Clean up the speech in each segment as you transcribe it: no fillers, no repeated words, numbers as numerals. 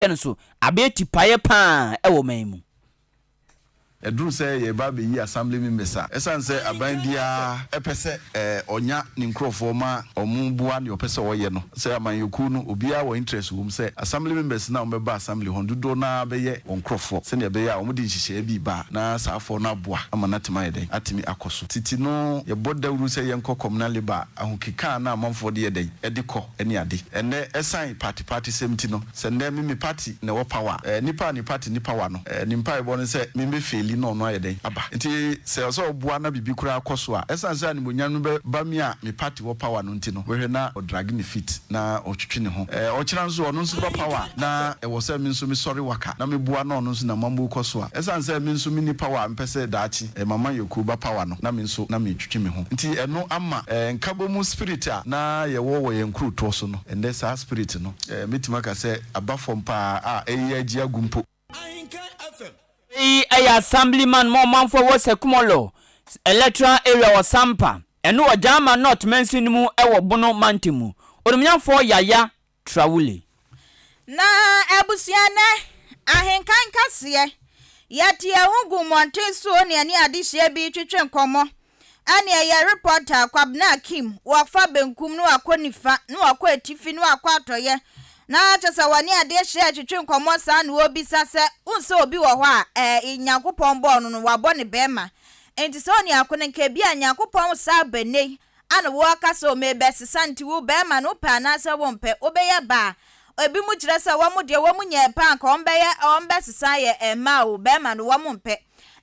No so abɛyɛ tipaeɛ pa ara wɔ ɔman mu. Ɛduru sɛ yɛreba abɛyi Assembly members a, ɛsiane sɛ aban biara pɛ sɛ ɔnya ne nkurɔfoɔ ma wɔboa deɛ ɔpɛ sɛ ɔyɛ no, sɛ amanyɔkuo no obiara wɔ interest wɔ mu sɛ Assembly members no a wɔbɛba Assembly hɔ no dodoɔ no ara bɛyɛ wɔn nkurɔfoɔ sɛdeɛ ɛbɛyɛ a wɔde nhyehyɛeɛ bi reba a na saa afoɔ no aboa ama no atumi ayɛ dɛn? Atumi akɔ so. Tete no yɛbɔ dawuro sɛ yɛnkɔ communal labour a, ahokeka a na amanfoɔ de yɛ dɛn? De kɔ ne ade. Ɛnnɛ ɛsiane party party sɛm nti no, Sɛ nnɛ me me party na ɛwɔ power a, nipa a ne party nni power no, ne mpaebɔ ne sɛ me mɛ faili na ɔno ayɛ dɛn aba. Nti sɛ ɔsɛ ɔboa na biribi koraa kɔ so a, ɛsiane sɛ animuonyam no bɛ ba me a me party wɔ power no nti no, wobɛhwɛ na ɔdrage ne feet na ɔtwetwe ne ho. Ɔkyena nso ɔno nso ba power a, na ɛwɔ sɛ me nso me sɔre waka na me boa na ɔno nso n'amammuo kɔ so a, ɛsiane sɛ me nso menni power a mpɛ sɛ daakye m'amanyɔkuo ba power no na me nso na metwetwe me ho. Nti ɛno ama nkabomu spirit a na yɛwɔ wɔ yɛn nkurotoɔ so no, ɛnnɛ saa spirit no. Mɛtumi aka sɛ aba fam paa a ɛreyɛ agye agu mpo. Wei yɛ Assemblyman ma ɔmanfoɔ wɔ Sekumolo Electoral Area wɔ Sampa, ɛno wɔ Jaama North mansin no mu wɔ Bono mantam mu. Onimnyamfoɔ Yaya Trawule. Na abusua nnɛ, ahenkan kaseɛ, yɛte yɛn ho gu mmɔnten so ne yɛne adehyeɛ bi retwetwe nkɔmmɔ. Ɛneɛ yɛ reporter Kwabena Akim wɔfa benkum na wakɔ nifa na wakɔ atifi na wakɔ atɔyɛ na kyɛ sɛ wɔne adeɛ hyɛ twetwe nkɔmmɔ saa na wɔbisa sɛ wohu sɛ obi wɔ hɔ a ɛɛ Nyankopɔn bɔɔ no no wabɔ ne bɛrima nti sɛ ɔne ako no nka ebi a Nyankopɔn saa aba nnɛ yi ana wɔka sɛ ɔmebɛsesa nti wo bɛrima no wopɛ anaasɛ wompɛ wobɛyɛ baa ebi mu kyerɛ sɛ wɔn deɛ wɔn nyɛ paa nka wɔn bɛyɛ wɔn bɛsesa ayɛ mmaa o bɛrima no wɔn mpɛ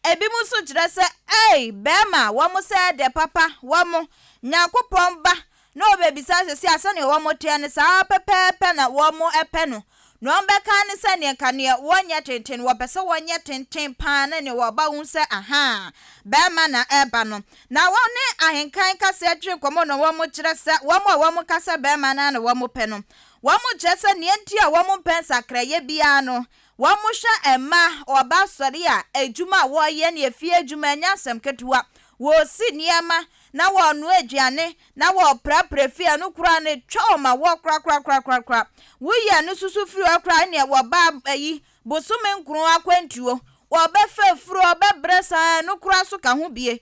Ebinom nso kyerɛ sɛ, Ei, bɛrima, wɔn sɛ ɛdɛ papa, wɔn, Nyankopɔn ba, na wɔbɛbisa sɛ, a sɛdeɛ wɔn teɛ no, saa ara pɛpɛɛpɛ na wɔn pɛ no. Nea wɔbɛka ne sɛ, neɛ nka neɛ wɔnyɛ tenten no, wɔpɛ sɛ wɔnyɛ tenten paa na neɛ wɔba hu sɛ, ahaa, bɛrima na ɛreba no. Na wɔne ahenkan kasa twe nkɔmmɔ na wɔkyerɛ sɛ wɔn a wɔka sɛ bɛrima no ara na wɔpɛ no, wɔkyerɛ sɛ nea enti a wɔmpɛ nsakraeɛ biara no, Wɔhwɛ mma wɔba asɔre a, adwuma a wɔyɛ ne efie adwuma nyɛ asɛm ketewa. Wɔsi nneɛma, na wɔnoa aduane, na wɔprapra fie, ɛno koraa no etwa wɔn awɔ korakorakorakora. Woyi ɛno nso so firi hɔ koraa a, ɛnneɛ wɔba ayi, bosome nkron akwantuo, wɔbɛfa afuro, wɔbɛbrɛ saa, ɛno koraa nso ka ho bie.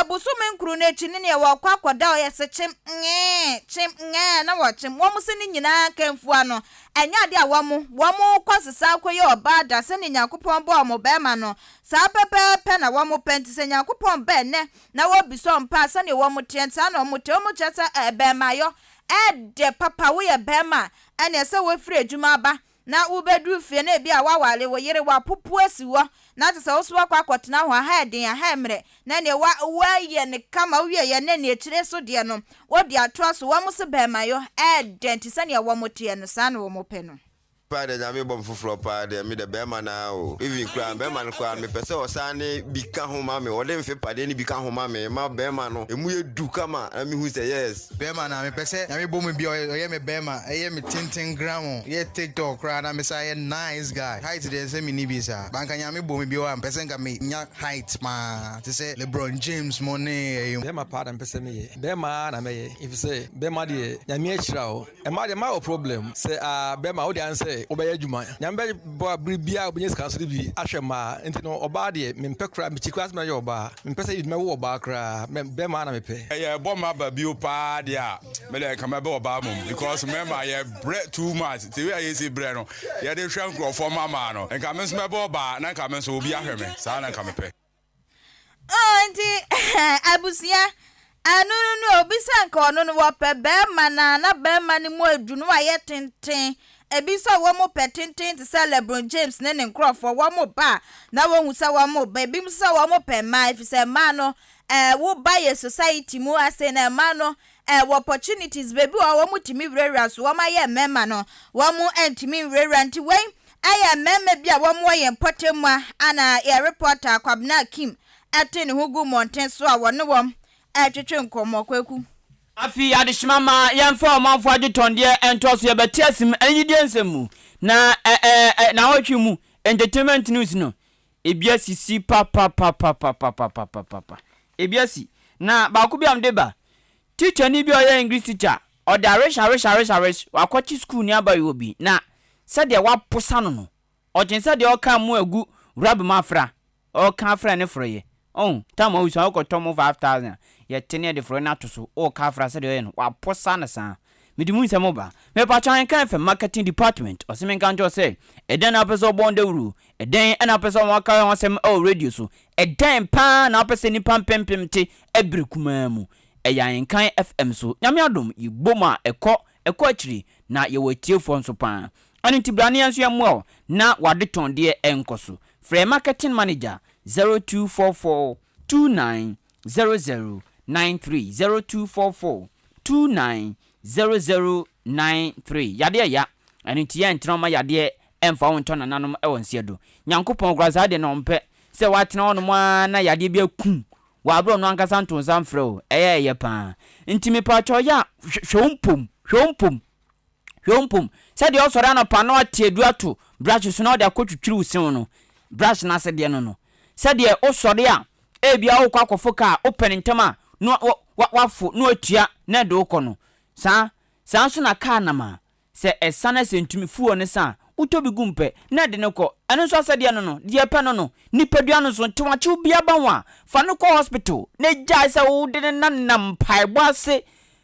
Bosome nkron no akyi no neɛ wɔkɔ akɔda hɔ yɛse kyem ngee kyem ngɛɛ na wɔkyem wɔn se ne nyinaa nkamfua no ɛnyɛ adeɛ a wɔn wɔn kɔ sesa akɔyɛ ɔbaa da sɛdeɛ Nyankopɔn bɔɔ wɔn bɛɛma no saa pɛpɛɛpɛ na wɔn pɛ nti sɛ Nyankopɔn ba ɛnɛ na wɔbisa wɔn paa sɛdeɛ wɔn teɛ saa na wɔn teɛ wɔn kyerɛ sɛ ɛɛ bɛɛmayɔ ɛɛdɛ papa woyɛ bɛɛma a ɛneɛ sɛ wofiri adwuma aba na wobɛduru fie na ebia woaware wo yere, woapopo asi hɔ, na te sɛ wo nso woakɔ akɔtena hɔ, aha yɛ den, aha yɛ mmerɛ, na neɛ wa, woayɛ no kama, wowieɛ na neɛ akyire so deɛ no, wode atoa so, wɔn se bɛɛmayɔ, ɛɛdɛ, nti sɛdeɛ wɔn teɛ no, saa na wɔn pɛ no. Paa deɛ Nyame bɔ me foforɔ paa deɛ me deɛ bɛɛma no ara o even koraa bɛɛma no koraa mepɛ sɛ ɔsan ne bi ka ho ma me ɔde mfe padeɛ no bi ka ho ma me ma bɛɛma no ɛmu yɛ du kama na mehu sɛ yes. Bɛɛma na mepɛ sɛ Nyame bɔ mu bi a ɔyɛ me bɛɛma ɛyɛ me tenten gram yɛ tiktok koraa na mesan yɛ nice guy height deɛ nsɛ menni bi saa but nka Nyame bɔ me bi a mpɛ sɛ nka me nya height paa te sɛ Lebron James mo ne ɛyi. Bɛɛma paa na mepɛ sɛ meyɛ. Bɛɛma ara na mɛyɛ efisɛ bɛɛma deɛ Nyame ahyira wo. Mmaa deɛ mmaa wɔ problem sɛ aa bɛɛma wo deɛ ara ne sɛ wobɛyɛ adwuma. Nyame bɛ bɔ a bere biara wobɛnya sika nso de bi ahwɛ mmaa nti no ɔbaa deɛ mempɛ koraa mekyi koraa sɛ mɛyɛ ɔbaa. Mempɛ sɛ mɛwo ɔbaa koraa, bɛrima ara na mepɛ. Yɛ bɔ mma ba bio paa deɛ a me deɛ nka mɛbɛ ɔbaa mmom because mmarima yɛ brɛ too much the way a yɛsi brɛ no yɛde hwɛ nkurɔfoɔ mma maa no nka me nso mɛbɛ ɔbaa na nka me nso obi ahwɛ me saa na nka mepɛ. Oh, nti abusua ɛno no no obi sɛ nka ɔno no wɔpɛ bɛrima na na bɛrima no mu adu no ayɛ tenten ebi nso a wɔn pɛ tenten te sɛ LeBron James ne ne nkorɔfoɔ wɔn ba a na wɔhu sɛ wɔn ba ebi nso sɛ wɔn pɛ mmaa efisɛ mmaa no ɛɛ wo ba yɛ society mu ase na mmaa no ɛwɔ opportunities baabi wɔ hɔ wɔn tumi wurawura so wɔn ayɛ mmarima no wɔn ntumi nwurawura nti wei ɛyɛ mmarima bi a wɔn wɔ yɛn mpɔtam mu a ana yɛ reporter Kwabena Akim ɛte ne ho gu mmɔnten so a wɔne wɔn ɛretwetwe nkɔmmɔ. Kwaku. Afei adehyema ma yɛmfa ɔmanfo adetɔndeɛ ntoa so, yɛbɛte asem anigyeɛ nsɛm mu, na ɛ ɛ ɛ naawɔtwe mu entertainment news no, ebi asisi papapapapapapapapa, ebi asi. Na baako bi a mede ba, tikyani bi a ɔyɛ English teacher, ɔde aresh aresh aresh aresh, wakɔkye sukuuni abayewa bi, na. Sɛdeɛ waposa no no, ɔkyen sɛ deɛ ɔka mo agu rub mu afra, ɔka afra ne forɔeɛ. Ɔhu, tam a wosua wokɔtɔ mo 5000 a, yɛte ne yɛde forɔeɛ no ato so, ɔka afra sɛdeɛ ɔyɛ no, waposa no saa. Mede mu nsɛm ba. Mepakyɛw Ahenkan FM marketing department, ɔse menka nkyerɛ wo sɛ, ɛdɛn na wopɛ sɛ ɔbɔ ho dawuro? Ɛdɛn na wopɛ sɛ wɔka ho asɛm wɔ radio so? Ɛdɛn paa na wopɛ sɛ nnipa mpempem te bere kumaa mu? Ɛyɛ Ahenkan FM so. Nyame adom, yɛbom a ɛkɔ Ɛkɔ akyiri, na yɛwɔ atiefoɔ nso paa. Ɛno nti bra na yɛn nso yɛmmoa wo na w'adetɔndeɛ nkɔ so. Frɛ yɛn marketing manager 0244 29 00 93, 0244 29 00 93. Yadeɛ ya, ɛno nti yɛntena hɔ mma yadeɛ mfa wo ntɔ nananom wɔ nseɛ do. Nyankopɔn koraa saa deɛ na ɔmpɛ sɛ woatena hɔnom ara na yadeɛ bi akum Wɔ aberɛ ɔno ankasa nto nsa mfrɛ wo, ɛyɛ ɛyɛ paa. Nti mepaakyɛw yɛ a hwɛ wo mpom, hwɛ wo mpom, hwɛ wo mpom. Sɛdeɛ ɔsɔre anɔpa na wate aduru ato brush so na ɔde akɔ twitwiri wo sew no, brush no ase deɛ no no. Sɛdeɛ wosɔre a ebia wokɔ akɔfo kaa, wopɛ no ntɛm a na wafo na watua na ɛde wo kɔ no. Saa, saa nso na kaa nam a Sɛ ɛsa na sɛ ntumi fuel no sa a, wotɔ bi gu mu pɛ, na ɛde no kɔ. Ɛno nso asɛdeɛ no no, deɛ ɛpɛ no no, nipadua no nso, tewakyew biara ba ho a, fa no kɔ hospital na gyae sɛ wode no nanam mpaebɔ ase,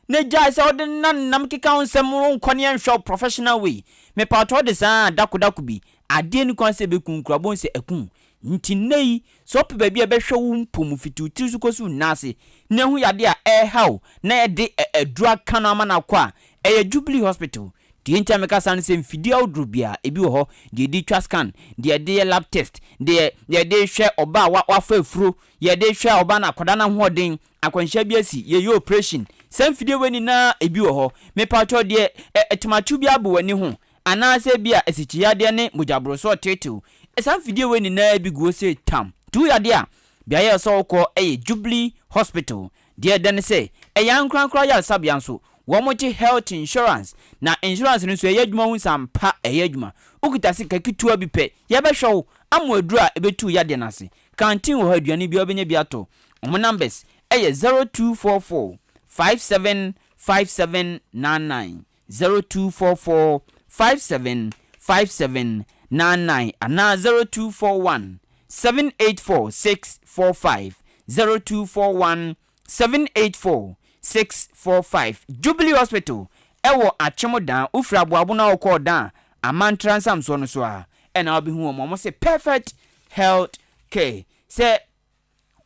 na gyae sɛ wode no nanam keka ho nsɛm, wonkɔ ne yɛnhwɛ wo professional way. Mepatɔ wode saa a, dako dako bi, adeɛ nni kwan sɛ ɛbɛku wo koraa, wobɛhu sɛ aku wo. Nti nnɛ yi, sɛ wopɛ baabi a ɛbɛhwɛ wo mpo mu fiti wo tiri so kɔsi wo nan ase na ahu yadeɛ a ɛreha wo na yɛde aduro aka no ama no akɔ a, ɛyɛ Jubilee Hospital. Deɛ nti a meka saa ne sɛ mfidie ahodoɔ biara, ebi wɔ hɔ, deɛ yɛde twa scan, deɛ yɛde yɛ lab test, deɛ yɛde hwɛ ɔbaa a wafa afuro, yɛde hwɛ ɔbaa no akwadaa no ahoɔden, akwanhyia bi asi, yɛyɛ operation. Saa mfidie wei nyinaa ebi wɔ hɔ. Mepakyɛw deɛ ɛ, bi abɔ w'ani ho, Anaasɛ ebia asikyiyadeɛ ne mogyaborosoɔ reteetew. Saa mfidie wei nyinaa bi gu hɔ sei tam. Nti woyɛ adeɛ a, beaeɛ a ɛsɛ sɛ wokɔ yɛ Jubilee Hospital. Deɛ ɛdɛ ne sɛ, ɛyɛ ankorankoro ayaresabea nso. Wɔgye health insurance, na insurance no nso ɛyɛ adwuma wohu sɛ ampa ɛyɛ adwuma. Wokita sika ketewa bi pɛ, yɛbɛhwɛ wo ama wo aduro a ɛbɛtu wo yadeɛ no ase. Canteen wɔ hɔ, aduane biara wobɛnya bi atɔ. Wɔn numbers yɛ 0244 57 57 99. 0244 57 57 99 anaa 0241 784 645, 0241 784 645. Jubilee Hospital ɛwɔ Akyem Dan, wofiri Aboabo na wokɔ Ɔdan a, Amantra nsamsoɔ no so a ɛna wobɛhu wɔn. Wɔn se perfect health care. Sɛ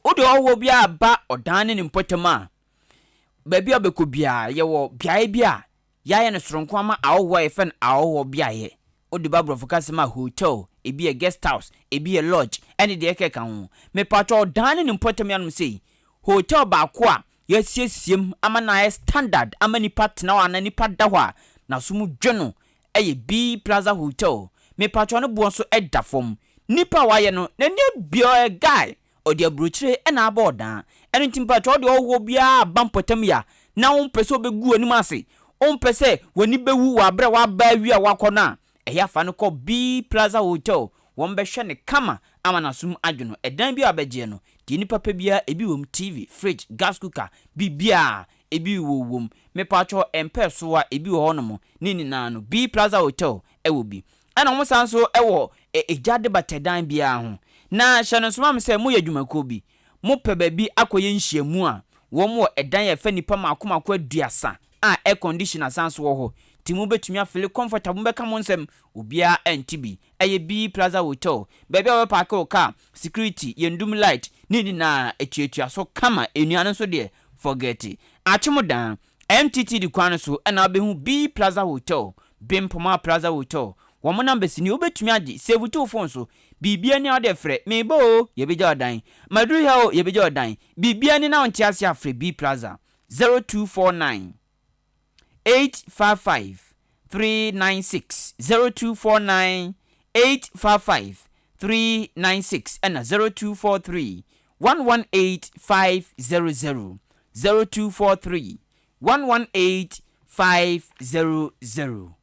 wode ɔhɔhoɔ biara ba Ɔdan ne ne mpɔtam a, Baabi a wobɛkɔ biara, yɛwɔ beaeɛ bi a yɛayɛ no soronko ama ahɔhoɔ a yɛfrɛ no ahɔhoɔ beaeɛ. Wode ba borɔfo kasa mu a, hotel, ebi yɛ guest house, ebi yɛ lodge, ɛne deɛ ɛkeka ho. Mepakyɛw, ɔdan ne ne mpɔtam anom sei, hotel baako a yɛasiesie mu ama no ayɛ standard ama nnipa tena hɔ anaa nnipa da hɔ a n'aso mu dwo no yɛ B Plaza Hotel. Mepakyɛw, ne boɔ nso da fam. Nnipa a wɔayɛ no, n'ani abue, ɔyɛ guy. Ɔde aburokyire na abɔ ɔdan. Ɛno nti mpakyɛ wode ɔhoɔ biara ba mpɔtam yi a, na wompɛ sɛ ɔbɛgu w'anim ase, wompɛ sɛ w'ani bɛwu wɔ aberɛ a waba awie a woakɔ no a, ɛyɛ a fa no kɔ B Plaza Hotel, wɔbɛhwɛ no kama ama n'asom adwo no. Ɛdan biara a wobɛgyeɛ no, deɛ nipa pɛ biara ebi wɔ mu, TV, fridge, gas cooker, biribiara ebi wɔ wɔ mu. Mepakyɛw ɛmpɛ so a ebi wɔ hɔnom, ne nyinaa no B Plaza Hotel wɔ bi. Ɛna wɔn san nso wɔ egya de bata dan biara ho. Na hyɛ no nso ma me sɛ moyɛ adwumakuo bi, mopɛ baabi akɔyɛ nhyiamu a, wɔn wɔ ɛdan a ɛfa nnipa mmaako mmaako aduasa a air condition asan nso wɔ hɔ. Nti mobɛtumi afili comfortable, mobɛka mo nsɛm, obiara ɛnte bi. Ɛyɛ B Plaza Hotel, baabi a wɔbɛpaake wo car, security, yɛndum light, ne nyinaa ɛtuatua so kama. Nnuane nso deɛ, forget. Akyem dan, MTTD kwan no so na wobɛhu B Plaza Hotel, Bempoma Plaza Hotel. Wɔn numbers ni, wobɛtumi agye, save to wo phone so. Biribiara ni a wode frɛ, meba o, yɛbɛgya wo dan. Maduru ha o, yɛbɛgya wo dan. Biribiara ni na wonte ase a, frɛ B Plaza, 0249 855 396, 0249 855 396 ɛna 0243 118 500. 0243 118 500.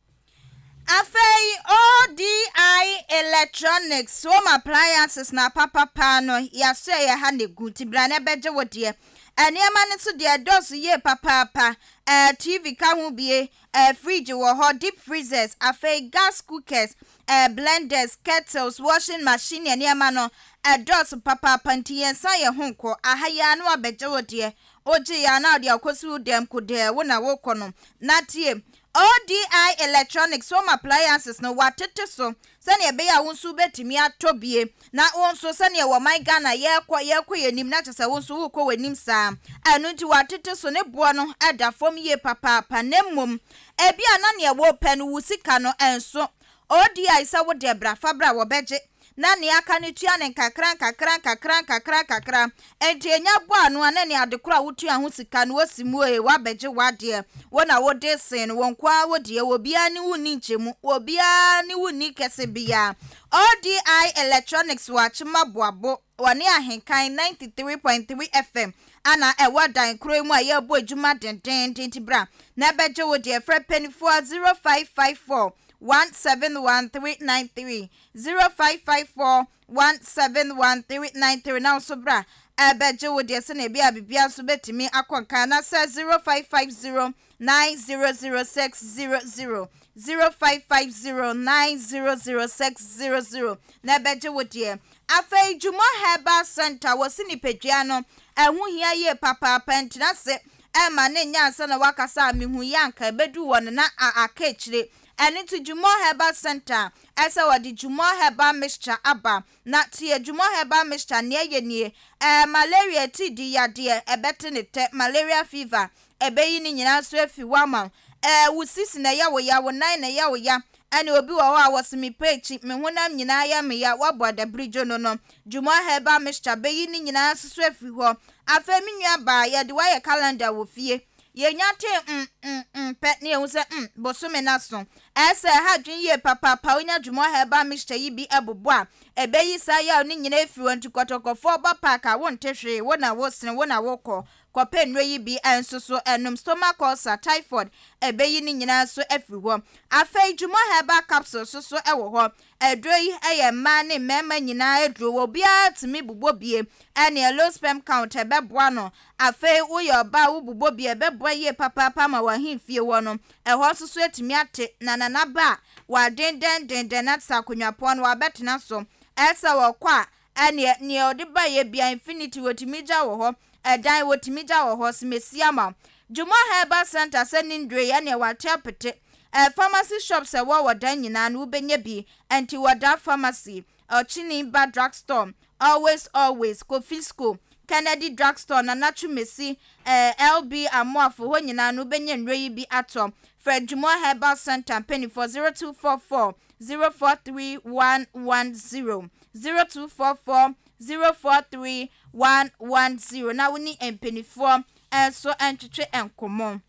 Afei ODI Electronics Home Appliances na papapaa no yɛasoɛ yɛ ha na egu nti bra na bɛgye wo deɛ. Nneɛma no nso deɛ ɛdɔɔso yie papaapa. Ɛɛ TV ka ho bie, ɛɛ fridge wɔ hɔ, deep freezers, afei gas cookers, ɛɛ blenders, kettles, washing machine ne nneɛma no ɛdɔɔso papaapa nti yɛnsan yɛn ho nkɔ. Aha yi ara na wabɛgye wo deɛ. Wogye yɛ a na wode akɔsi wo dɛm kodɛɛ wo na wokɔ no. Na tie, ODI Electronics Home Appliances no wɔatete so sɛnea ɛbɛyɛ a wo nso wobɛtumi atɔ bie na wo nso sɛnea wɔ man Ghana yɛrekɔ yɛrekɔ yɛn anim na kyerɛ sɛ wo nso worekɔ w'anim saa. Ɛno nti wɔatete so ne boɔ no da fam yie papaapa na mmom ebi a na nea worepɛ no wo sika no nso ODI sɛ wo deɛ bra fa bra wɔbɛgye na nea aka no tua no nkakra nkakra nkakra nkakra nkakra. Enti enya bɔ ano a na nea ade koro a wotua ho sika no wosi mu ee woabɛgye w'adeɛ, wo na wode sen no, wo nko ara wo deɛ, obiara ne wo nni nkyɛmu, obiara ne wo nni kɛse biara. ODI Electronics wɔ Akyem Aboabo, wɔne Ahenkan 93.3 FM ana ɛwɔ dan koro yi mu a yɛrebɔ adwuma dendeenden nti bra na ɛbɛgye wo deɛ. Frɛ mpaninfoɔ 0554 171 393. 0554 171 393 na wo nso bra ɛbɛgye wo deɛ sɛnea ɛbɛyɛ a biribiara nso bɛtumi akɔ nkan anaasɛ 0550 900 600 0550 900 600 na ɛbɛgye wo deɛ. Afei Dwumɔ Herbal Center wɔ se nipadua no ɛho hia yie papaapa ntena ase ɛma ne nyɛ ansa na wakasa a mehu yɛ anka ɛbɛdu hɔ no na aka akyire. Ɛno nti Jumor Herbal Centre ɛsɛ wɔde Jumor Herbal Mixture aba. Na tie Jumor Herbal Mixture nea ɛyɛ nie, ɛɛ malaria atiridii yadeɛ ɛbɛte ne tɛ, malaria fever, ɛbɛyi ne nyinaa nso afi hɔ ama wo. Ɛɛ wo sisi na ɛyɛ wo ya, wo nan na ɛyɛ wo ya, ɛne obi wɔ hɔ a wɔse me pɛ akyi, me honam nyinaa yɛ me ya, woabɔ adabirigyo no no, Jumor Herbal Mixture bɛyi ne nyinaa nso so afiri hɔ. Afei me nua baa, yɛde wo ayɛ calendar wɔ fie. Yenya tee mm mm mm pɛ na yehu sɛ mm bosome no aso. Ɛyɛ sɛ ɛha adwene yie papaapa wonya Jumor Herbal Mixture yi bi bobɔ a, ɛbɛyi saa yaw no nyinaa afiri hɔ nti kɔtɔkɔfoɔ ba park a wonte hwee, wo na wosene, wo na wokɔ. Kɔpɛ nnuro yi bi nso so nom, stomach ulcer, typhoid, ɛbɛyi ne nyinaa nso afiri hɔ. Afei Jumor Herbal Capsule nso so wɔ hɔ. Aduro yi yɛ mmaa ne mmarima nyinaa aduro, obiara tumi bobɔ bie. Ɛneɛ low sperm count ɛbɛboa no. Afei woyɛ ɔbaa a wobobɔ bie ɛbɛboa yie papaapa ama w'ahemfie hɔ no ɛhɔ nso so atumi ate na nana ba a wadendɛn dendɛn ate sɛ akonnwapɔn no wabɛtena so. Ɛsɛ ɔkɔ a ɛneɛ neɛ ɔde baeɛ biara infinity wɔtumi gya wɔ hɔ, ɛdan wɔtumi gya wɔ hɔ, sɛ mɛsi ama wo. Jumah Herbal Centre sɛ ne nnuro yi ɛneɛ wate apete. Ɛɛ pharmacy shops ɛwɔ wɔ dan nyinaa no wobɛnya bi. Ɛnti wɔ da pharmacy, Ɔkyini Ba Drug Store, Always Always, Kofisco, Kennedy Drug Store, Nana Twumasi, ɛɛ LB Amoafo hɔ nyinaa no wobɛnya nnuro yi bi atɔ. Frɛ Jumah Herbal Centre mpaninfoɔ 0244 043 110, 0244 043 110 na wo ne mpaninfoɔ nso ntwetwe nkɔmmɔ.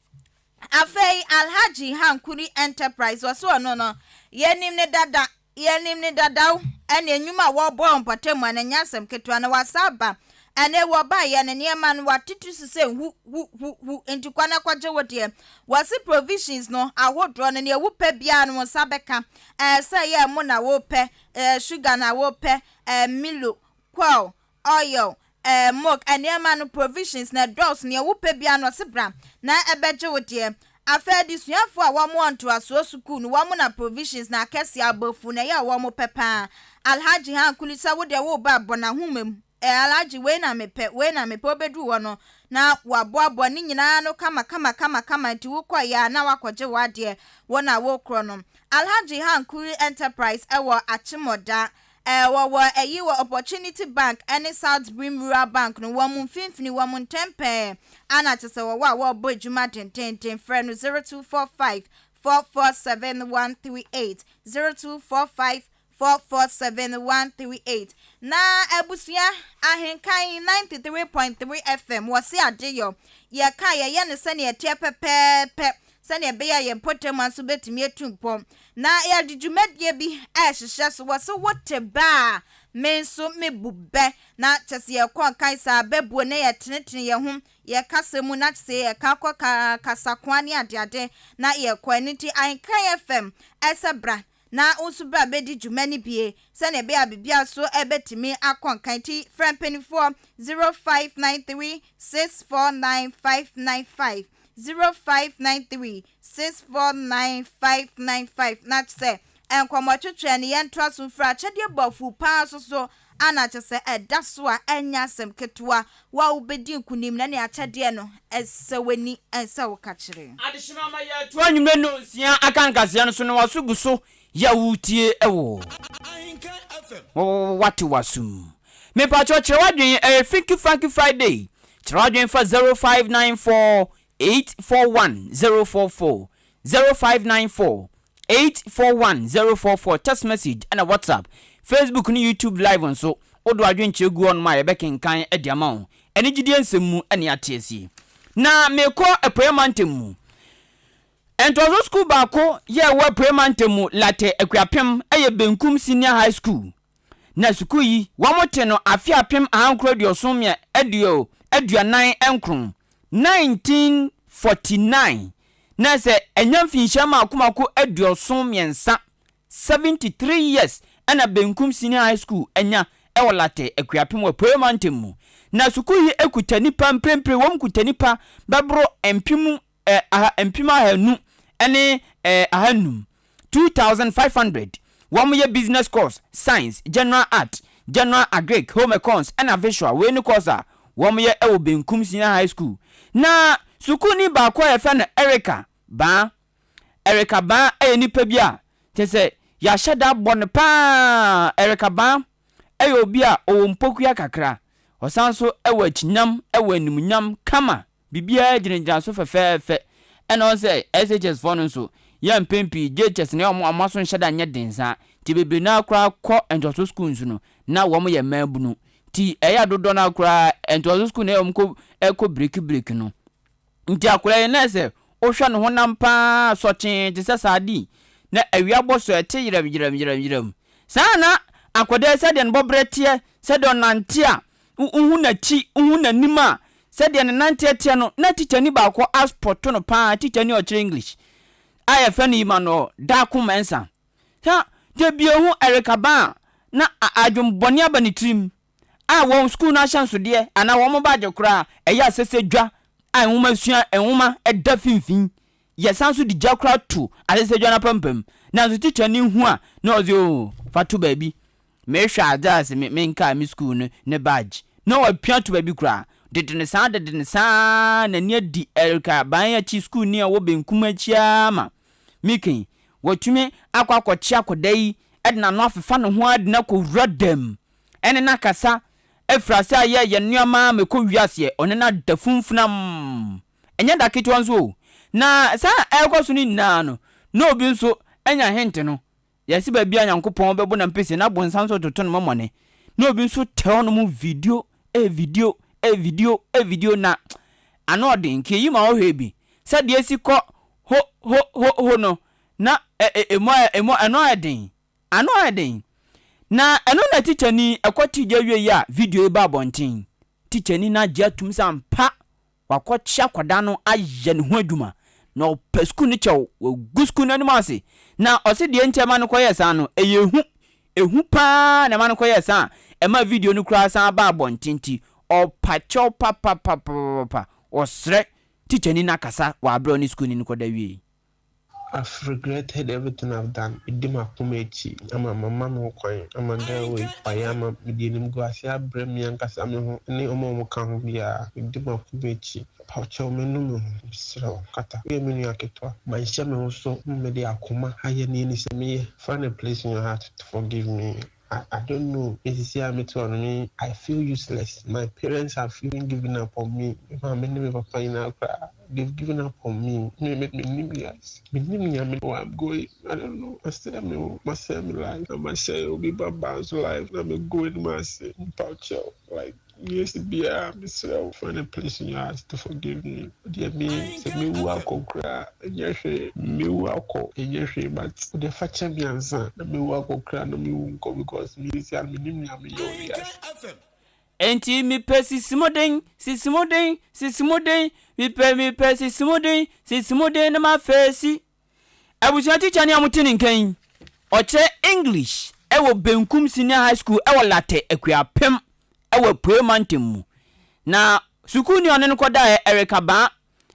Afei Alhaji Hankuri Enterprise, ɔse ɔno no, yɛnim no dada, yɛnim no dadaw, ɛne nnwuma a wɔbɔ wɔ mpɔtam a, na ɛnyɛ asɛm ketewa, na wasa aba. Ɛne wɔbaeɛ no, nneɛma no wɔatete so sɛ hu, hu, hu, hu, nti kɔ na kɔgye wo deɛ. Wɔse provisions no, ahodoɔ no, deɛ wopɛ biara no wo nsa bɛka. Ɛɛ sɛ ɛyɛ ɛmo na wopɛ, ɛɛ sugar na wopɛ, ɛɛ milo, quail, oil, eh, milk, nneɛma no, provisions, na ɛdɔɔso, nea wopɛ biara no, ɔse bra na ɛbɛgye wo deɛ. Afei adesuafoɔ a wɔn wɔ ntoasoɔ sukuu no, wɔn na provisions na akɛseɛ abɔfu na ɛyɛ a wɔn pɛ paa. Alhaji Hankuli sɛ wo deɛ woreba a bɔ n'ahoma mu, eh, Alhaji wei na mepɛ, wei na mepɛ, wobɛduru hɔ no na waboaboa ne nyinaa ano kama kama kama kama nti wokɔeɛ a na wakɔgye w'adeɛ, wo na wokorɔ no. Alhaji Hankuri Enterprise ɛwɔ Akyemɔda Ɛɛ, wɔwɔ ayi wɔ Opportunity Bank ne South Brim Rural Bank no, wɔn mfimfini, wɔn ntɛm pɛɛ ana kyerɛ sɛ wɔwɔ a wɔrebɔ adwuma dendeenden. Frɛ no 0245 447 138, 0245 447 138. Na abusua, Ahenkan 93.3 FM, wɔse adeyɔ, yɛka a yɛyɛ no sɛnea ɛteɛ pɛpɛɛpɛ. sɛnea ɛbɛyɛ a yɛn mpɔtam ha nso bɛtumi atu mpɔn. Na yɛde dwumadie bi rehyehyɛ so, wɔse wote bɛ a, me nso mebu bɛ. Na kyɛ sɛ yɛkɔ nkan saa bɛbuo na yɛtenetene yɛn ho, yɛn kasa mu, na kyɛ sɛ yɛka kɔ ka kasakoa ne adeade na yɛkɔ. Ɛno nti Ahenkan FM sɛ bra. na wo nso bra bɛdi dwuma no bie sɛdeɛ ɛbɛyɛ a biribiara nso bɛtumi akɔ nkan nti frɛ mpanimfoɔ 0593 649 595 0593 649 595 na kyerɛ sɛ nkɔmmɔtwetwe no yɛntoa so mfiri akyɛdeɛ bɔ afu paa nso so ana kyerɛ sɛ ɛda so a ɛnyɛ asɛm ketewa wo a wobɛdi nkonim na ne akyɛdeɛ no ɛsɛ w'ani ɛnsɛ wo ka kyerɛ. Adehyema ma yɛto anwummerɛ nnɔnsia aka nkaseɛ no so na w'aso gu so yɛ wotie wɔ wate w'asom. Mepakyɛw kyerɛ w'adwene ɛyɛ Finky Franky Friday kyerɛ w'adwene fa 0594 841 044 0594 841 044 text message ɛna WhatsApp, Facebook ne YouTube live nso wode w'adwenkyerɛ gu hɔnom a yɛbɛkenkan de ama wo. Anigyedie nsɛm mu ne ate asie. Na mekɔ Apueɛ Mantam mu. Ntoaso sukuu baako yɛ ɛwɔ Apueɛ Mantam mu, Larteh Akuapem, ɛyɛ Benkum Senior High School. Na sukuu yi, wɔte no afe 1979 aduo, 1949, na sɛ ɛnya mfinhyia mmaako mmaako 73, 73 years, ɛna Benkum Senior High School anya ɛwɔ Larteh Akuapem wɔ Apueɛ Mantam mu. Na sukuu yi kuta nnipa mprempren, wɔn kuta nnipa bɛboro 2,500 ne 500, 2,500. Wɔn yɛ business course, science, general art, general agric, home econs ɛna visual. Wei ne course a wɔn yɛ ɛwɔ Benkum Senior High School. Na sukuuni baako a yɛfrɛ no Erica Baa. Erica Baa ɛyɛ nipa bi a kyerɛ sɛ yɛahyɛ da abɔ no paa. Erica Baa ɛyɛ obi a ɔwɔ mpokua kakra. Ɔsan so ɛwɔ akyinyam, ɛwɔ animuonyam kama. Biribiara gyinagyina so fɛfɛɛfɛ. Ɛna ɔn sɛ SHS foɔ no nso, yɛ mpɛn pii JHS no yɛ wɔn aso nhyɛ da nyɛ den saa. Nti bebree no ara koraa kɔ ntoasoɔ sukuu nso no, na wɔn yɛ mmaabunu. Nti ɛyɛ a dodoɔ no ara koraa ntoasoɔ sukuu no ɛyɛ wɔn kɔ ɛkɔ break break no. Nti akwadaa yi na sɛ wohwɛ ne honam pa ara sɔkyee te sɛ sardine, na awia bɔ so a ɛte yerɛm yerɛm yerɛm yerɛm. Saa na akwadaa yi sɛdeɛ ne bɔberɛ teɛ, sɛdeɛ ɔnante a, wohu n'akyi, wohu n'anim a, sɛdeɛ ne nanteɛ teɛ no, na tikyani baako aspɔto no pa ara, tikyani a ɔkyerɛ English a yɛfrɛ no Emmanuel Darko Mensah. Sɛ da bi ohu Erica Ba a, na adwemmɔne aba ne tirim a wɔn sukuu no ahyɛnsodeɛ anaa wɔn baagye koraa ɛyɛ asɛsɛdwa a nwomasua nwoma da finfin. Yɛsan nso de gya koraa to asɛsɛdwa no apampam. Nanso tikyani hu a, na ɔse oo, fa to baabi. Mehwɛ adze a se me menkaa me skuul no ne badge na ɔapia to baabi koraa. Dede no saa dede no saa n'ani adi Erica ban akyi skuulni a ɔwɔ benkum akyi ara ma Mickey watumi akɔ akɔkye akɔda yi de n'ano afefa ne ho ara de no akɔwura dam ɛne no akasa afiri ase ayɛ yɛ nnoɔma ma ɛkɔ wiaseɛ ɔne no ada funfunam ɛnyɛ da ketewa nso o. Na saa a ɛrekɔ so no nyinaa no na obi nso anya hint no. Yɛse baabi a Nyankopɔn bɛbɔ n'ampesi na bonsam nso toto no mɔmɔne na obi nso tɛ hɔ nom video eh video eh video eh video na ano ɔden nka eyi ma ɔhwɛ bi sɛ deɛ esi kɔ ho ho ho ho no na ɛ ɛ emu ayɛ emu ɛno ayɛ den ano ayɛ den na ɛno na tikyani ɛkɔ te gya wie yi a video yi ba abɔnten tikyani no agye atum sɛ ampa Wakɔkye akwadaa no ayɛ ne ho adwuma, na ɔpɛ sukuu no kyɛw, wagu sukuu no anim ase. Na ɔse deɛ nti a ɛma no kɔyɛɛ saa no, ɛyɛ ehu, ehu paa na ɛma no kɔyɛɛ saa a ɛma video no koraa san baa abɔnten nti, ɔpa kyɛw papapapapapa, ɔsrɛ tikyani no akasa wɔ aberɛ a ɔne sukuuni no kɔda wiei. I've regretted everything I've done. Medi m'akoma akyi ama mama me ho kwan ama girl wei wayɛ ama mede animguase abrɛ me ankasa me ho ne wɔn a wɔka ho biara. Medi m'akoma akyi. Pakyɛw manu me ho. Mesrɛ wo kata. Woyɛ me nua ketewa. Manhyɛ me ho so ma mede akoma ayɛ nea ɛni sɛ meyɛ. Find a place in your heart to forgive me. I I don't know me sisi a mete hɔ no me I feel useless my parents have even given up on me me maame ne me papa nyinaa koraa they've given up on me me me me nim wiase me nim nea me where I'm going I don't know masɛe me ho masɛe me life na masɛe obi ba ba nso life na me go anim ase mpakyɛw like. Nea esi biara, mesrɛ wo, find a place in your heart to forgive me. Wo deɛ me, sɛ mewu akɔ koraa a, ɛnyɛ hwee. Mewu akɔ, ɛnyɛ hwee but wo deɛ fa kyɛ me ansa na mewu akɔ koraa na mewu nkɔ because me seesei ara mennim nea meyɛ wɔ wiase. Enti mepɛ sisimuden, sisimuden, sisimuden, mepɛ mepɛ sisimuden, sisimuden na mafeesi. Abusua tikya ni a mote ne nka yi. Ɔkyerɛ English wɔ Benkum Senior High School wɔ Larteh Akuapem wɔ Apuei Mantam mu. Na sukuuni a ɔne no kɔdaeɛ, Erica Baa,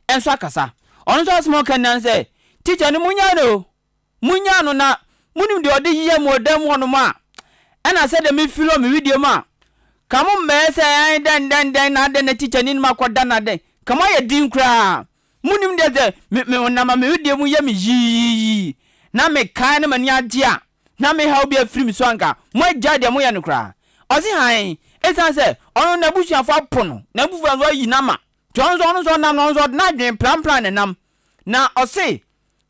nso akasa. Ɔno nso asɛm a ɔka nyinaa ne sɛ, Tikya no, monnyaa no o! Monnyaa no na monim deɛ ɔde yɛ mo wɔ dan mu hɔnom a, ɛna sɛdeɛ mefiri wɔ me wedeɛ mu a, ka mo mmɛyɛ sɛ ɛn dɛn dɛn dɛn na adɛn na tikyani no makɔda no adɛn, ka moayɛ din koraa. Monim deɛ sɛ me me honam a me wedeɛ mu yɛ me yiiyiiyii na mekae na m'ani agye a, na me haw bi afiri me so anka moagyae deɛ moyɛ no koraa. Ɔse hann, ɛsiane sɛ ɔno n'abusuafoɔ apo no, n'abufuo nso ayi no ama, nti ɔno nso ɔno nso ɔnam no ɔno nso ɔde n'adwene prampran na ɛnam. Na ɔse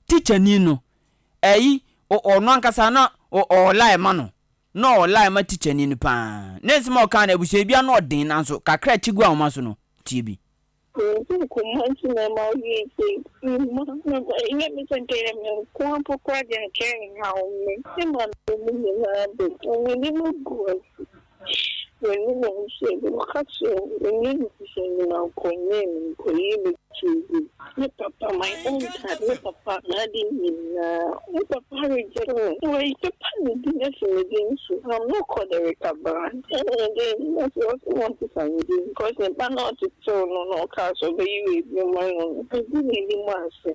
tikyani no ɛyi ɔno ankasa na ɔwɔ lie ma no, na ɔwɔ lie ma tikyani no paa. Ne nsɛm a ɔkaa no abusua bi ano ɔden nanso kakra a ɛkye gu ahoma so no, tie bi. Menntse nkɔmbɔ ntsi na ɛma ɔyɛɛ sei. Mma na ɛnyɛ me sɛ nka ɛyɛ me nko ara mpo koraa deɛ anka ɛnhaw me. Me maame mu nyinaa bɛ mu, m'anim agu ase. M'anim nso agu. Ɔka kyerɛɛ me, menni nyansa nti mankɔnyɛ me nkɔyi me tiri gu. Me papa, my own dad, me papa n'ade nyinaa, me papa reject me. Wapepa ne din afi me din so. I'm not called Erica Brand. Ɛnna dɛn na sɛ ɔse wɔnsesa ne din because ne ba no a ɔtetew no na ɔkaa sɛ ɔbɛyi wei bi ama no no, egu n'anim ase.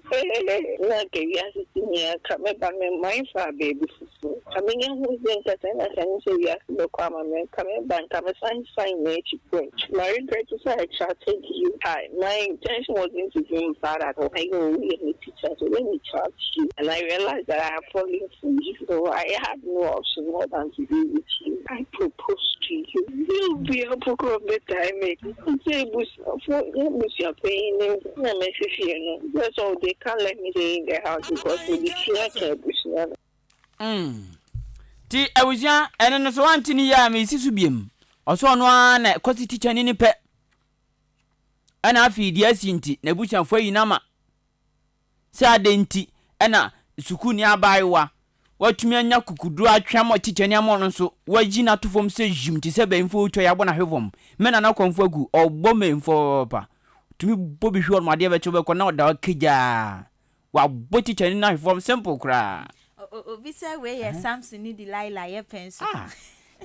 Na anka wiase tumi aka me ba me man faa baabi foforo. Nka menya hu sɛ nka sɛ na nka nyɛ sɛ wiase bɛkɔ ama me nka me ba nka me san san m'akyi prɛ. My regret is I chatted you. Hi, my intention wasn't to do bad at all. I know woyɛ me teacher so let me chat you and I realized that I have fallen for you so I had no option more than to be with you. I proposed to you. Nyɛ obiara mpo koraa ɔbɛtae me. Nti abusuafo yɛn abusuapanyin no na masi fie no just so they can't let me stay in the house because mede fi aka abusua no. Mm. Ti abusua ɛno no so wante ne yie a mesi so biem. Ɔsɛ ɔno ara na kɔsi tikyani no pɛ. Ɛna afei deɛ asi nti n'abusuafoɔ ayi no ama. Sɛ adɛn nti na sukuuni abaayewa watumi anya kukuduro atwe ama tikyani ama ɔno nso wayi no ato fam sɛ yim te sɛ bɛnfo retwa yi abɔ no ahwe fam. Me nana kɔmfo agu, ɔbɔ mmɛnfo papaapa. Tumi bɔ bi hwe ɔnom adeɛ bɛkye wobɛkɔ na ɔda hɔ kagyaa. Wabɔ tikyani no ahwe fam simple koraa. Obi sɛ wei yɛ Samson ne Delilah yɛ pɛn so. Ah.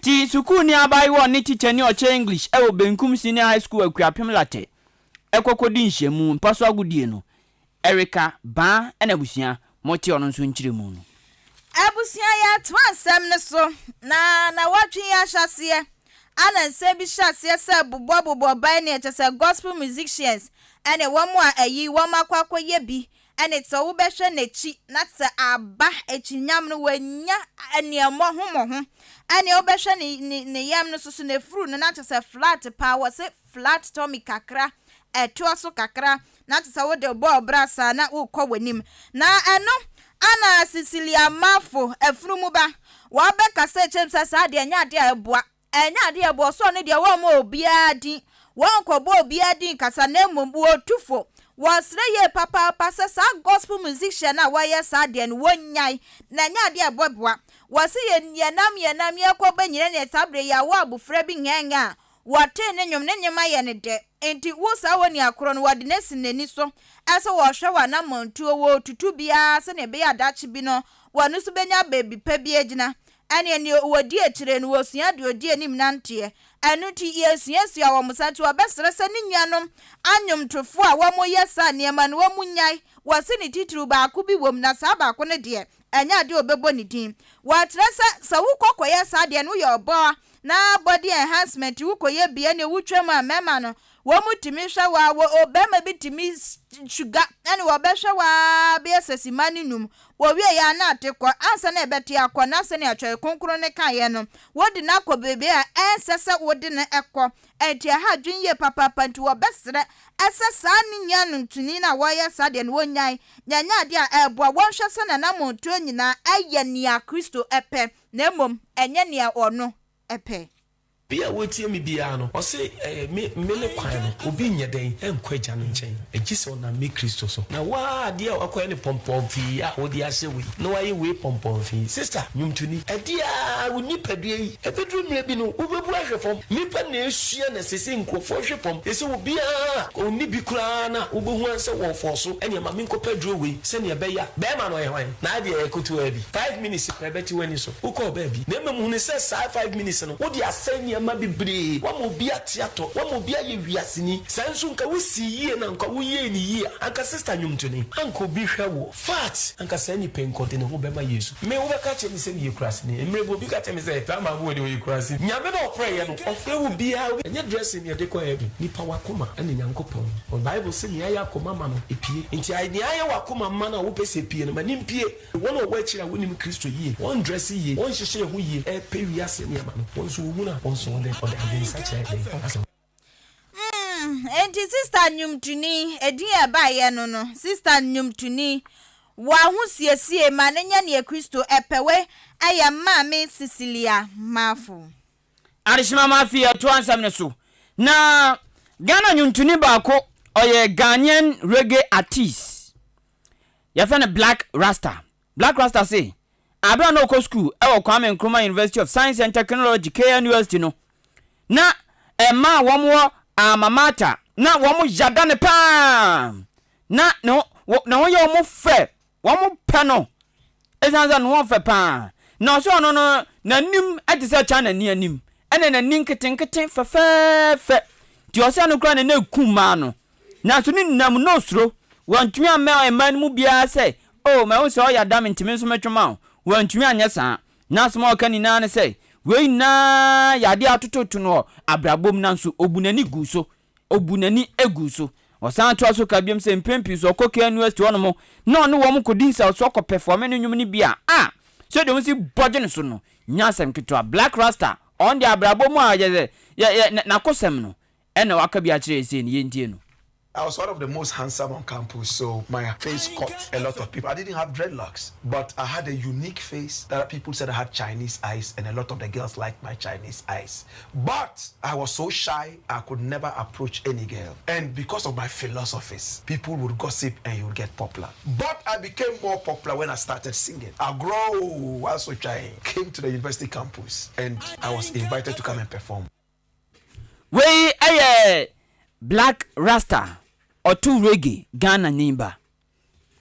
Ti sukuuni abaayewa ɔne tikyani ɔkyerɛ English ɛwɔ Benkum Senior High School Akuapem Larteh ɛkɔ kɔdi nhyiamu mpa so agodie no Erica Baa ɛna abusua mote ɔno nso nkyerɛmu no. Abusua yɛtoa nsɛm no so na nawɔtwe yi ahyɛaseɛ ana nsɛm bi hyɛ aseɛ sɛ bobɔ bobɔ ban neɛ kyɛ sɛ gospel musicians ɛne wɔn a ayi wɔn akɔ akɔyɛ bi ɛne sɛ wobɛhwɛ n'akyi na sɛ aba akyinyam no wanya neɛ mmɔho mmɔho ɛne wobɛhwɛ ne ne ne yam no soso n'afuru no na kyɛ sɛ flat paa wɔ se flat tummy kakra ɛtoa so kakra na te sɛ wode bɔɔl bra saa na worekɔ w'anim. Na ɛno ana Cecilia Marfo afunumu ba wɔbɛkasa akyerɛ mu sɛ saa deɛ ɛnyɛ adeɛ a ɛboa. Ɛnyɛ adeɛ a ɛboa. Ɔsoro no deɛ wɔmmɔ obiara din. Wɔnkɔbɔ obiara din kasa na mmom wɔtu fo. Wɔsrɛ yie papaapa sɛ saa gospel musician a wɔyɛ saa adeɛ no wɔnnyae. Na ɛnyɛ adeɛ a ɛbɛboa. Wɔse yɛn yɛnam yɛnam yɛkɔ bɛ nyina neɛ saa berɛ yi awɔ abofra bi ngɛngɛ a Wɔtee ne nnwom, ne nnwom ayɛ no dɛ. Enti wo saa onua koro no, wɔde no asi n'ani so sɛ wɔrehwɛ w'anammɔntuo, wɔretutu bi ara sɛdeɛ ɛbɛyɛ a daakye bi no, wɔn nso bɛnya baabi pa bi agyina. Ɛnneɛ deɛ wɔdi akyire no, wɔsua deɛ ɔdi anim nanteɛ. Ɛno nti, yɛsuasua wɔn saa. Nti wɔbɛsrɛ sɛ ne nuanom anwomtofoɔ a wɔyɛ saa nneɛma no, wɔnnyae. Wɔse ne titiriw baako bi wom, na saa baako no deɛ, ɛnyɛ adeɛ a wɔbɛbɔ ne din. Wɔkyerɛ sɛ, sɛ wokɔ kɔyɛ saa adeɛ no, woyɛ ɔbaa Na body enhancement wo kɔ yɛ bi ɛne wo twam a mɛma no wɔn mu tumi hwɛ wo a wɔ ɔbɛma bi tumi suga ɛne wɔ bɛ hwɛ wo a bɛyɛ sɛ sima ne num wɔ wie yɛ a na ate kɔ ansa na ɛbɛte akɔ na sɛnea twɛre kronkron no ka yɛ no wo de no akɔ baabi a ɛnsɛ sɛ wo de no ɛkɔ ɛnti ɛha adwene yie papaapa nti wɔ bɛ srɛ ɛsɛ saa ne nua no ntuni no a wɔyɛ saa deɛ no wɔ nyae na ɛnyɛ adeɛ a ɛboa wɔn hwɛ sɛ nanamontuo nyinaa ɛyɛ nea Kristo ɛpɛ na mmom ɛnyɛ nea ɔno pɛ. Obi a ɔretie me biara no, ɔse, Ɛɛ, me, me ne kwan no, obi nyɛ dɛn nkɔ Agya no nkyɛn, gye sɛ ɔnam me Kristo so. Na wo ara adeɛ a woakɔyɛ no pɔmpɔnfii a wode ahyɛ wei, na woayɛ wei pɔmpɔnfii. Sista, nnwomtoni, ɛdeɛ ara, wo nipadua yi, ɛbɛduru mmerɛ bi no, wobɛbu ahwɛ fam. Nnipa na ɛresua na seesei nkurɔfoɔ hwe fam. Seesei obiara a ɔnni bi koraa no a, wobɛhu ara sɛ wɔrefɔɔso, ɛnneɛ ma menkɔpɛ aduro wei sɛdeɛ ɛbɛyɛ a. Barima no ɔyɛ hwan? N'adeɛ yɛ ketewaa bi. 5 minutes pɛ bɛte w'ani so. Wokɔɔ baabi. Na mmom hunu sɛ saa 5 minutes no, wode asɛe nneɛma bebree. Woama obi ate atɔ. Woama obi ayɛ wiaseni. Saa nso nka wosii yie na anka woyɛɛ no yie a, anka sister nnwomtoni, anka obi hwɛ wo. Fact, anka saa nipa yi nka ɔde ne ho bɛma Yesu. Me, wobɛka akyerɛ me sɛ meyɛ kuraseni. Mmerɛ bi obi ka kyerɛɛ me sɛ, saa maame wei deɛ ɔyɛ kuraseni. Nyame na ɔfrɛeɛ no, ɔfrɛ wo biara. Ɛnyɛ dressing na yɛde kɔ heaven. Nipa w'akoma ɛne Nyankopɔn. Bible se nea ayɛ akoma ma no, epue. Nti nea ayɛ w'akoma ma no a wopɛ sɛ epue no, ma no mpue. Wɔn a wɔwɔ akyiri a wonnim Kristo yie, wɔndrɛse yie, wɔnhyehyɛ ho yie, repɛ wiase nneɛma no, wɔn nso wɔhunu a, wɔn nso wɔde wɔde adwensakyera yɛ dɛn? Asɛm. Mm, enti sista nnwomtoni, edin a ɛbaeɛ no no, sista nnwomtoni, wɔ ahosiesie ma no nyɛ nea Kristo pɛ. Wei yɛ Maame Cecilia Marfo. Adehyema Mafia toa nsɛm no so. Na Ghana nnwontoni baako, ɔyɛ Ghanaian reggae artiste. Yɛfrɛ no Black Rasta. Black Rasta se, aber a na ɔkɔ skuul wɔ Kwame Nkrumah University of Science and Technology, KNUST, no, na mmaa a wɔwɔ Alma Mater na wɔyada no paa. Na ne ho ne ho yɛ wɔn fɛ, wɔpɛ no esiane sɛ ne ho fɛ paa. Na ɔsɛ ɔno no n'anim te sɛ China ni anim, ɛna n'ani nketenkete fɛfɛɛfɛ. Nti ɔsɛ no koraa na na eku mmaa no. Nanso ne nyinaa mu, na osuro. Wantumi ammɛn mmaa no mu biara sɛ, 'O, mahu sɛ ɔyɛ adam nti me nso metwe ma wo. Wantumi anyɛ saa. N'asɛm a ɔka nyinaa ne sɛ, wei nyinaa yɛ ade a atototo no wɔ abrabɔ mu, nanso obu n'ani guu so. Obu n'ani guu so. Ɔsan toa so ka bio sɛ mpɛn pii sɛ ɔkɔ KNUST hɔnom na ɔne wɔn kɔdi nsawɔsoɔ kɔpɛfɔme ne nnwom no bi a, a, sɛdeɛ wɔsi bɔ gye no so no, nyɛ asɛm ketewa. Black Rasta, ɔno deɛ abrabɔ mu a yɛ yɛ yɛ n'akosɛm no, ɛna waka bi akyerɛ yɛn sei no, yɛntie no. I was one of the most handsome on campus, so my face caught a lot of people. I didn't have dreadlocks, but I had a unique face that people said I had Chinese eyes, and a lot of the girls liked my Chinese eyes. But I was so shy, I could never approach any girl. And because of my philosophies, people would gossip and you would get popular. But I became more popular when I started singing. I grow also came to the university campus and I was invited to come and perform. Wei yɛ Black Rasta ɔto reggae Ghana ni ba.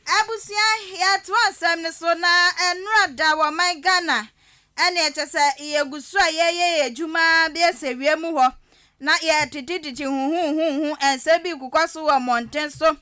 Abusua yɛtoa nsɛm no so na nnora da wɔ ɔman Ghana ɛneɛ kyɛ sɛ yɛgu so a yɛyɛ yɛ adwuma bɛyɛ sɛ wie mu hɔ na yɛtetetete huhuhuhu nsɛm bi kokɔ so wɔ mmɔnten so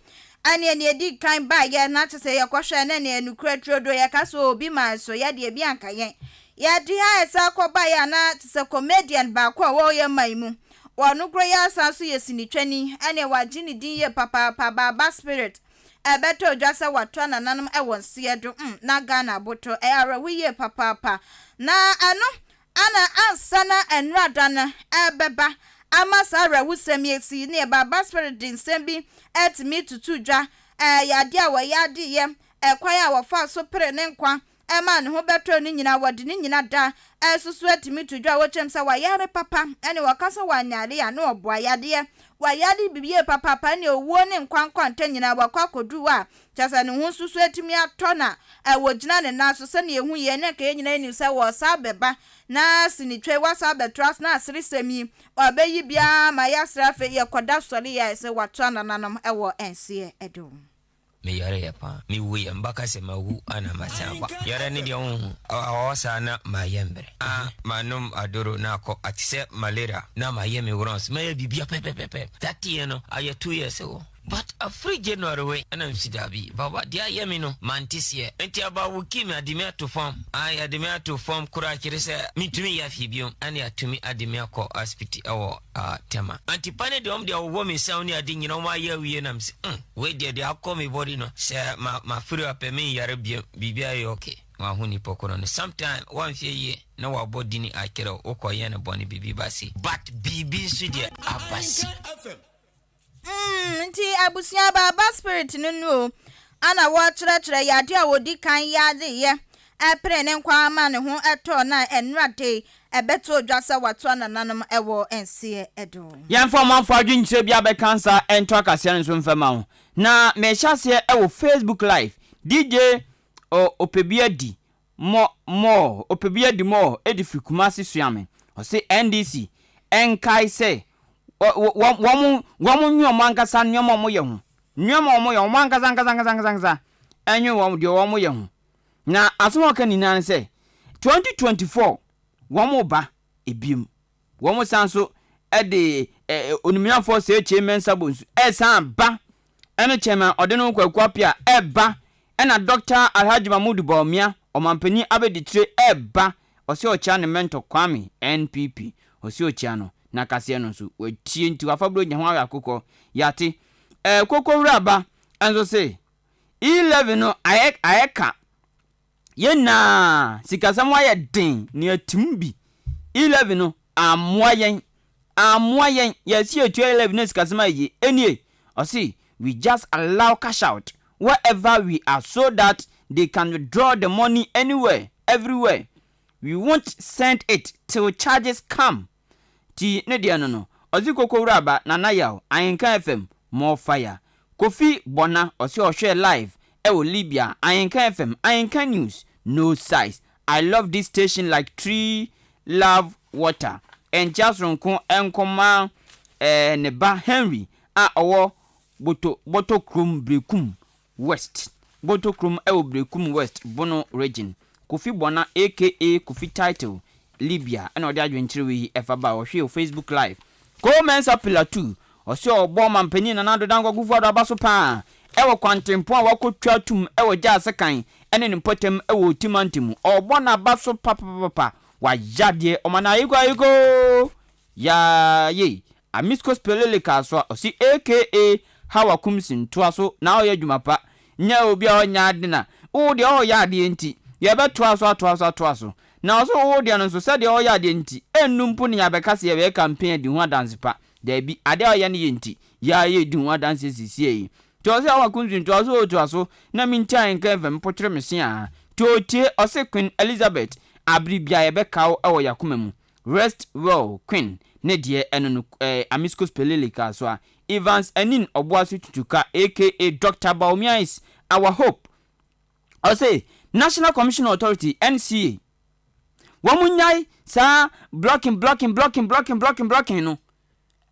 ɛneɛ neɛ ɛdi kan baeɛ na kyɛ sɛ yɛkɔhwɛ na neɛ nukura turodo yɛka so obi man so yɛdeɛ bi anka yɛn Yɛde ha ɛsan kɔ baeɛ a na te sɛ comedian baako a ɔwɔ yɛn man mu. Ɔno koro yi ara san nso yɛ sinitwani, ɛneɛ wagye ne din yie papaapa, Baaba Spirit. Ɛbɛtɔ dwa sɛ watoa nananom wɔ nseɛ do, mm, na Ghana aboto. Ɛyɛ awerɛho yie papaapa. Na ɛno ana ansa na nnora da no ɛrebɛba ama saa awerɛhosɛm yi asi, neɛ Baaba Spirit de nsɛm bi atumi tutu dwa, ɛyɛ adeɛ a wɔyɛ adeyɛ, ɛkwan a wɔfaa so pere ne nkwa, ɛma ne ho bɛtɔɔ no nyinaa, wɔde ne nyina da ɛsoso atumi to dwa a wɔkyerɛm sɛ wayare papa, ɛne wɔka sɛ wanyare a na ɔboa yadeɛ, wayare yie papaapa, ɛne owuo ne nkwa nkwanta nyinaa wakɔ akɔduru hɔ a kyerɛ sɛ ne ho nso so atumi atɔ na wɔgyina ne nan so sɛnea ɛhu yie ne nka yɛn nyinaa nim sɛ wɔsa bɛba na sinitwa yi wasa abɛtra so na aseresɛm yi ɔbɛyi biara ma yɛasere afei yɛkɔda sɔre yɛ sɛ watoa nananom wɔ nseɛ do. Me yare yɛ paa. Me wu yɛ mba ka sɛ ma wu ana ma san aba. Yare ne deɛ wo hu. Ɔwɔ saa na ma yɛ mbrɛ. Ah ma nom adoro na akɔ ate sɛ malaria na ma yɛ me runs ma yɛ bibia pɛpɛpɛpɛ. That year no ayɛ 2 years o. But afiri January wei ɛna msi daabi baba deɛ ayɛ me no mante seɛ. Nti aba wo ki me ade me ato fam. Ae ade me ato fam koraa kyerɛ sɛ mentumi yɛ afie biom ɛne atumi ade me akɔ hospital ɛwɔ uh, Tema. Antipa ne deɛ ɔmo deɛ wɔwɔ me nsa ne ade nyina ɔmo ayɛ awie na msi wei deɛ deɛ akɔ me body no sɛ ma ma firi apɛ me nyare biom biribi ayɛ okay. Wahu nipa korɔ no sometime wanhwɛ yie na wabɔ dini akyerɛ wo wokɔyɛ no bɔne biribi ba se but biribi nso deɛ aba se. Nti abusua baaba spirit no no o ana wɔkyerɛkyerɛ yade a wɔdi kan yade yɛ. peree ne nkwa ara maa ne ho tɔɔ no a ɛnnora de ɛbɛtoo dwa sɛ watoa nananom wɔ nseɛ do. Yɛmfa ɔmanfoɔ adwenkyerɛ bi abɛka nsa nto akaseɛ no so mfa ma wo. Na merehyɛ aseɛ wɔ Facebook live. DJ o ɔpɛ bi adi mɔ more ɔpɛ bi adi more de firi Kumasi Suame. Ɔse NDC nkae sɛ wɔ wɔ wɔn wɔn nwe wɔn ankasa nneɛma a wɔyɛ ho. Nneɛma a wɔyɛ wɔn ankasa ankasa ankasa ankasa ankasa nwe wɔn deɛ wɔyɛ ho. Na asɛm a ɔka nyinaa ne sɛ 2024 wɔn reba ebiem. Wɔn san nso de Onimnyamfoɔ Sekyee Mensah Bonsu ɛresan ba ɛne Chairman Ɔdene Kwaku Appiah ɛreba ɛna Dɔkta Alhaji Mahmood Bawumia Ɔmanpanin Abɛdikyire ɛreba ɔse ɔkyea ne mentor Kwame NPP ɔse ɔkyea no na kaseɛ no nso watie nti wafa bro nya ho ayɔ akokɔ yate ɛɛ Koko Wura Ba nso se E-levy no ayɛ ayɛ ka Yɛn nyinaa sikasɛm ayɛ den na yɛatim bi. E-levy no ammoa yɛn. Ammoa yɛn. Yɛse yɛtua e-levy na sikasɛm ayɛ yie. Ɛnie, ɔse we just allow cash out wherever we are so that they can withdraw the money anywhere, everywhere. We won't send it till charges come. Nti ne deɛ no no, ɔdze koko wura ba Nana Yaw, Ahenka FM, more fire. Kofi Bona ɔse ɔhwɛɛ live ɛwɔ Libya, Ahenka FM, Ahenka news, no size. I love this station like tree love water. Nkyea soronko nkɔma eh, ne ba Henry a ɔwɔ Boto, Bɔtɔ kurom Berekum West, Boto kurom wɔ Berekum West, Bono Region. Kofi Bona aka Kofi Title, Libya na ɔde adwenkyerɛ wei yi fa bae. Ɔhwee wɔ Facebook Live. Cole Mensah Pilatu, ɔse ɔbɔ Ɔmanpanin Nana Addo Dankwa Akufo-Addo aba so paa wɔ kwantempɔn a wakɔtwa atum wɔ Gyaase-Kan ne ne mpɔtam wɔ Oti mantam mu. Ɔbɔ n'aba so papapapa. Wayɛ adeɛ. Ɔma no ayekoo ayekoo. Yaa yei. Amisco Spelele kaa so a ɔse aka Hawa Kumsin toa so na ɔyɛ adwuma pa nyɛ obi a ɔnyɛ ade na wo deɛ ɔyɛ adeɛ nti yɛbɛtoa so atoa so atoa so na ɔse wo deɛ no nso sɛdeɛ ɔyɛ adeɛ nti ɛnnu mpo ne yɛabɛka sɛ yɛbɛyɛ campaign adi ho adanse pa daabi adeɛ a ɔyɛ no yɛ nti yɛa yɛredi ho adanseɛ sesiei nti ɔse Hawa Kumsin toa so o toa so na mentia nka mfa mpokyere me se a nti ɔtie ɔse Queen Elizabeth abere biara yɛbɛka wo wɔ yakoma mu Rest well Queen ne deɛ ɛno no eh, Amiscos Pelele kaa so a, Evans Anin Ɔboase Tutuka aka Doctor Bawumia is our hope. Ɔse National Commission Authority, NCA, wɔn nnyae saa blocking blocking blocking blocking blocking blocking no.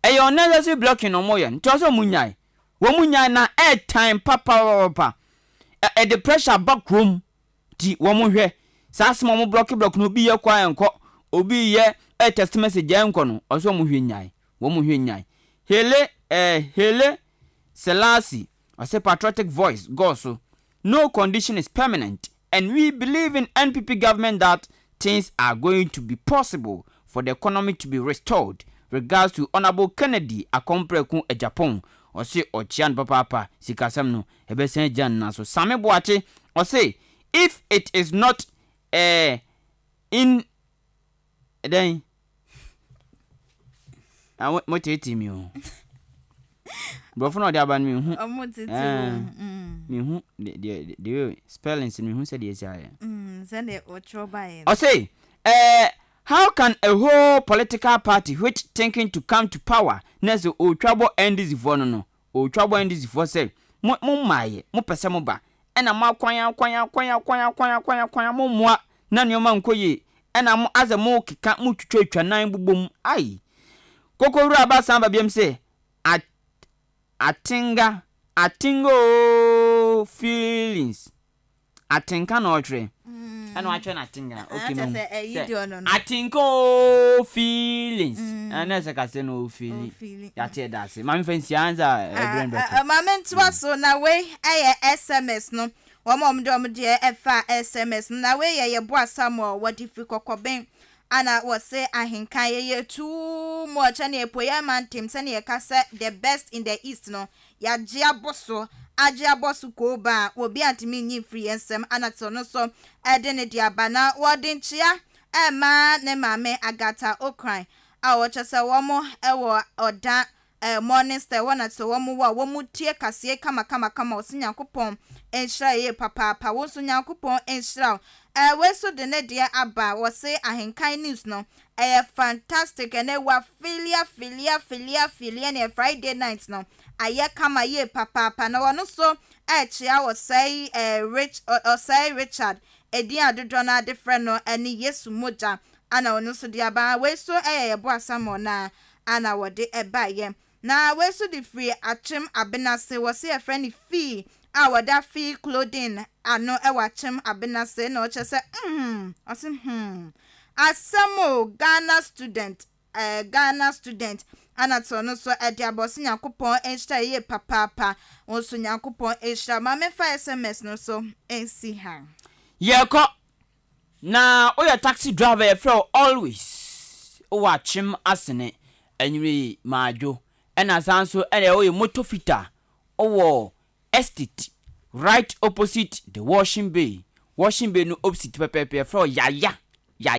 Ɛyɛ unnecessary blocking na wɔyɛ no, nti ɔsɛ wɔn nnyae. Wɔn nnyae na ɛɛtan papapapa. Ɛde pressure ba kurom. Nti wɔn hwɛ saa asɛm a wɔn blɔke blɔke no obi yɛ kɔ a ɛnkɔ obi yɛ ɛ text message a ɛnkɔ no ɔsɛ wɔn hwɛ nyae wɔn hwɛ nyae Hele eh Hele Selassie ɔsɛ patriotic voice gɔɔ so no condition is permanent and we believe in NPP government that things are going to be possible for the economy to be restored regards to Honourable Kennedy Akompreko Agyapong ɔse ɔkyea no papaapa sikasɛm no Ɛbɛsan agya no nan so. Same Boakye, ɔse if it is not eh, in dɛn? Ah, mo mo teetee mi o. Borɔfo na ɔde aba no mehu. Ɔmo tete wo. Eh, Mm. mehu deɛ deɛ deɛ spellings no mehu sɛdeɛ ɛsi ayɛ. Mm, sɛdeɛ ɔtwerɛ baeɛ no. Ɔse eh, how can a whole political party which thinking to come to power na sɛ ɔretwa bɔ NDC foɔ no no Ɔretwa bɔ NDC foɔ sɛ mo mo mmaeɛ, mo pɛ sɛ mo ba, ɛna mo akwan akwan akwan akwan akwan akwan akwan mo mmoa na nneɛma nkɔ yie, ɛna mo asɛ mo keka mo twitwatwa nan bobɔ mu ai. Koko wura ba san ba biam sɛ at atenga atenga oo feelings. Atenka na ɔtwerɛ. Ɛna watwerɛ no atenka. Okay, Kyerɛ mahu. sɛ ɛyi Sɛ deɛ ɔno no. atenka oo feelings. Ɛna ɛsɛ ka sɛ no ofeeli. Ofeeli. Yate ɛda ase. Maame fa nsia ansa ɛbrɛ no bɛto. Maame ntoa so na wei ɛyɛ SMS no. Wɔn a wɔn de wɔn deɛ ɛfa SMS no na wei yɛ Yeboah Samuel wɔde firi Kɔkɔben ana wɔse ahenkan yɛyɛ too much ɛne Apueeɛ mantam sɛdeɛ yɛka sɛ the best in the east no Yɛagye abɔ so, agye abɔ so kooba a obiara ntumi nyi mfiri yɛn nsam, ana te ɔno nso de ne deɛ aba. Na wɔde nkyea rema ne maame Agatha Ocran a ɔkyerɛ sɛ wɔn wɔ ɔda Morning Star hɔ na te wɔn wɔ a wɔn tie kaseɛ yi kamakamakama. Ɔse Nyankopɔn nhyira yɛ yie papaapa. Wo nso Nyankopɔn nhyira wo. Wei nso de ne deɛ aba, wɔse Ahenkan News no ɛyɛ fantastic ɛnɛ wa filia filia filia filia neɛ Friday night no ayɛ kama yie papaapa na wɔno nso ɛrekyea Ɔsɛe eh, Rich, Ɔsɛe Richard edin a dodoɔ no ara de frɛ no ɛne Yesu Mogya ana ɔno nso de aba. Wei nso ɛyɛ Yɛboa Samuel no ara ana wɔde ɛbaeɛ. Na wei nso de firi Akyem Abenase, wɔse yɛfrɛ no Fii a wɔda Fii Clothing ano wɔ Akyem Abenase na ɔkyerɛ sɛ mm ɔse hmm asɛm o Ghana student eh Ghana student ana te ɔno nso ɛde aba ɔse Nyankopɔn nhyira yie papaapa wo nso Nyankopɔn nhyira wo ma memfa SMS no nso nsi ha. Yɛkɔ Na woyɛ taxi driver yɛfrɛ wo always wowɔ akyem asene anwumere yi madwo ɛna saa nso ɛna woyɛ motor fitter wowɔ estate right opposite the washing bay washing bay no opposite pɛpɛɛpɛ yɛfrɛ wo yaya.